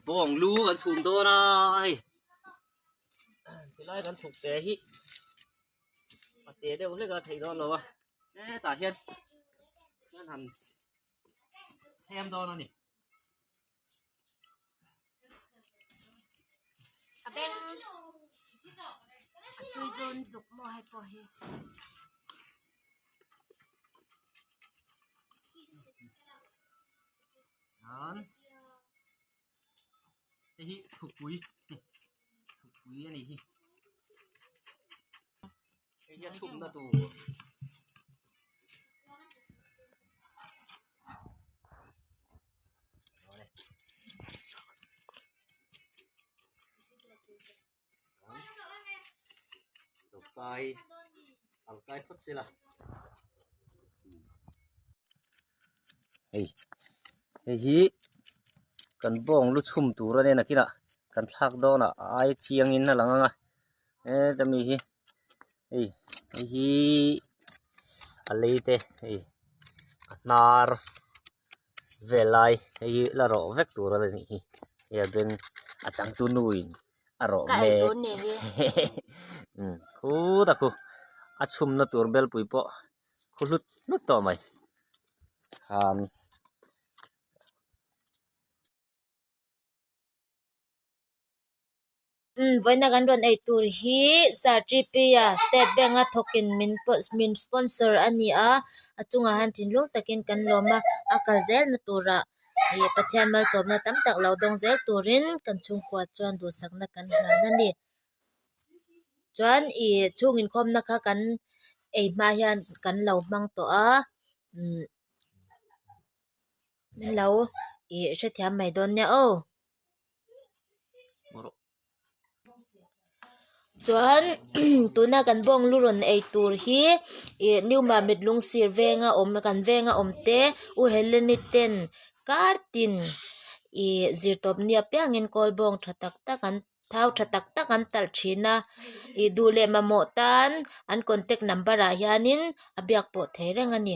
Bawng lu kan chhum dawn a hei tilai kan chhuk te hi a te deuh hlek a theih dawn lo a hetah hian kan han chhem dawn a ni. A beng a tui dawn duk maw hei pawh hi. An hei hi thupui thupui a nih hi hei hi a chhumna tur. Kai ang kai phawt sela hei hei hi kan bawng lu chhum tur a nia nakinah kan thlak dawnah a ai chiangin a lang ang a heta mi hi hei hei hi a lei te hei a hnar vel lai hei hi la rawh vek tur a la nih hi hei a beng a changtu nu in a rawh Ka mek eitur nih hi. umm khut a khu a chhumna tur belpui pawh khu hlut hlut tawh mai khan. Umm vawiina kan rawn ei tur hi Sartipia state bank a thawkin min min sponsor a ni a a chungah hian thinlung takin kan lawm a a kal zelna turah ih Pathian malsawmna tam tak lo dawng zel turin kan chhungkua chuan duhsakna kan hlan a ni chuan ih chhung inkhawmna kha kan ei hma hian kan lo hmang tawh a umm min lo ih hrethiam mai dawn nia aw. Chuan tuna kan bawng lu rawn ei tur hi ih new mamit lung sir venga awm kan venga awm te u heleni ten kar tin ih zirtawp ni apiangin kawl bawng tha tak tak an thau tha tak tak an talh thin a ih duh leh mamawh tan an contact number ah hianin a biak pawh thei reng a ni.